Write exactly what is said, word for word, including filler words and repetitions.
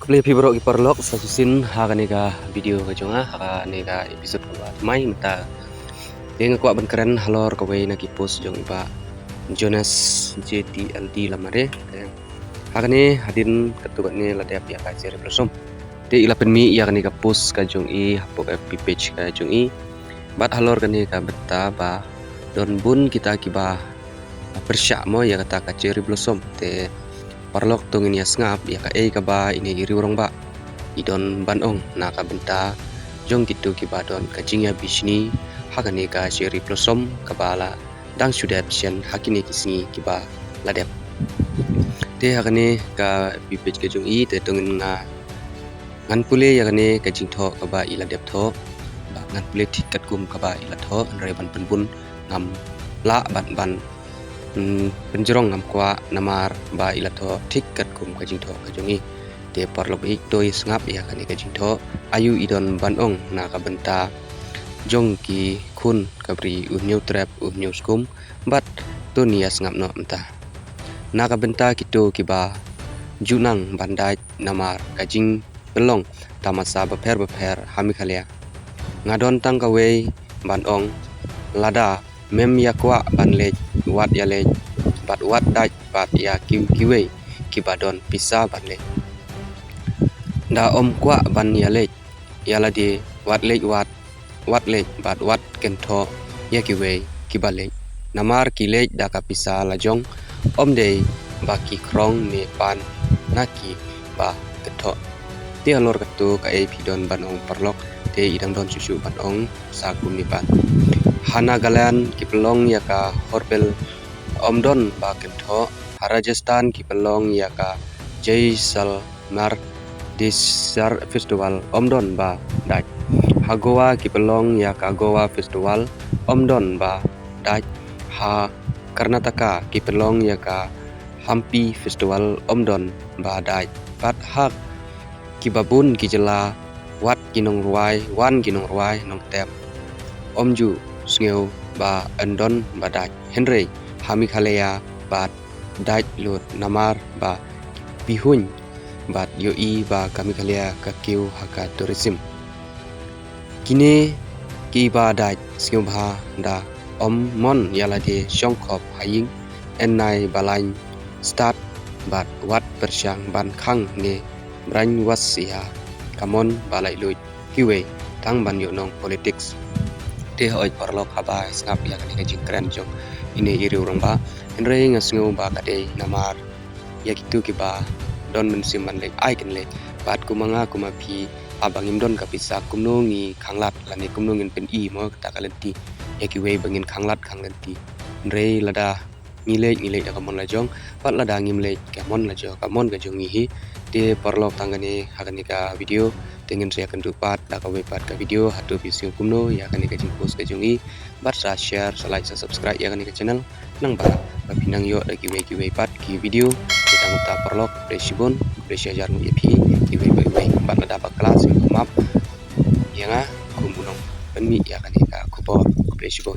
Khublei phi baroh ki paralok sa shisien ha kane ka video ka jong nga, ha kane ka episode kaba thymmai mynta. Te nga kwah ban kren halor kawei na ki post jong i Bah Jonas J T L D Lamare. Te ha kane hadien katto katne la dep ïa ka cherry blossom. Te i la pynmih ïa kane ka post ka jong i hapoh ka F B page ka jong i. Bad halor kane ka bynta ba don bun kita kiba pyrshah mo ïa kata ka cherry blossom. Te paralok to ngin ïa sngap ïa kaei kaba ine i riewrangbah i don ban ong na ka bynta jong kito kiba don ka jingïabishni ha kane ka cherry blossom kaba la dang shu dep shen ha kine ki sngi kiba la dep. Te ha kane ka F B page ka jong i te to ngin nga ngan pule ïa kane ka jingthoh kaba i la dep thoh. Ba ngan pule thik katkum kaba i la thoh, hynrei ban pynbun ngam lah bad ban, mm, pynjrong ngam kwah namar ba i la thoh thik katkum ka jingthoh ka jong i. Te paralok ïa to ïa sngap ïa kane ka jingthoh, aïu i don ban ong na ka bynta jong ki khun ka bri u Hynñiewtrep u Hynñiewskum, bad to ngin ïa sngap noh mynta. Na ka bynta kito kiba ju nang ban dait namar ka jingpynlong tamasa bapher bapher ha Meghalaya, nga don tang kawei ban ong, lada mem ïa kwah ban leit, wat ïa leit bad wat dait bad ïa ki, kiwei kiba don pisa ban leit. Da ym kwah ban ïa leit ïa lade, wat leit, wat, wat leit bad wat kynthoh ïa kiwei kiba leit. Namar ki leit da ka pisa la jong, ym dei ba ki khrong ne pan na kiba kynthoh. Te halor kato kaei phi don ban ong paralok, te i dang don shuh shuh ban ong sa kumne pat. Ha Nagaland ki pynlong ïa ka Hornbill, ym don ba kynthoh. Ha Rajasthan ki pynlong ïa ka Jaisalmer Desert Festival, ym don ba dait. Ha Goa ki pynlong ïa ka Goa Festival, ym don ba dait. Ha Karnataka ki pynlong ïa ka Hampi Festival, ym don ba dait. Bad ha kiba bun ki jylla, wat ki nongrwai, wan ki nongrwai nongtem, ym ju sngew ba yn don ba dait. Hynrei ha Meghalaya bad dait lut namar ba bihuñ bad ïohi ba ka Meghalaya ka kiew ha ka tourism. Kine kiba dait sngewbha da ym mon ïa lade shong khop ha ïing, yn nai ba lain stad bad wat pyrshang ban khang ne brainwash ïa ka mon ba laitluid kiwei tang ban ïoh nong politics. Te hooid paralok, haba sngap ïa kane ka jingkren jong ine i riewrangbah, hynrei nga sngew ba ka dei namar ïa kito kiba don mynsiem ban leit ai kin leit. Bad kum ma nga kum ma phi, haba ngim don ka pisa, kumno ngi khanglad lane kumno ngin pyni mo kata ka lynti ïa kiwei ba ngin khanglad khang lynti. Hynrei lada ngi leit, ngi leit da ka mon la jong, bad lada ngim leit, ka mon la jong, ka mon ka jong ngi hi. Te paralok, tang kane ha kane ka video, te ngin sa ïakynduh pat da kawei pat ka video. Hato phi sngew kumno ïa kane ka jingpost ka jong i? Bad sa share, sa like, sa subscribe ïa kane ka channel. Nang ba, ba phin nang ïoh da kiwei kiwei pat ki video. Te tang uta paralok, khublei shibun, khublei shihajar nguh ïa phi, kiwei pa kiwei. Bad lada bakla sngewbha map ïa nga kum u nongpynmih ïa kane ka khubor. Khublei shibun.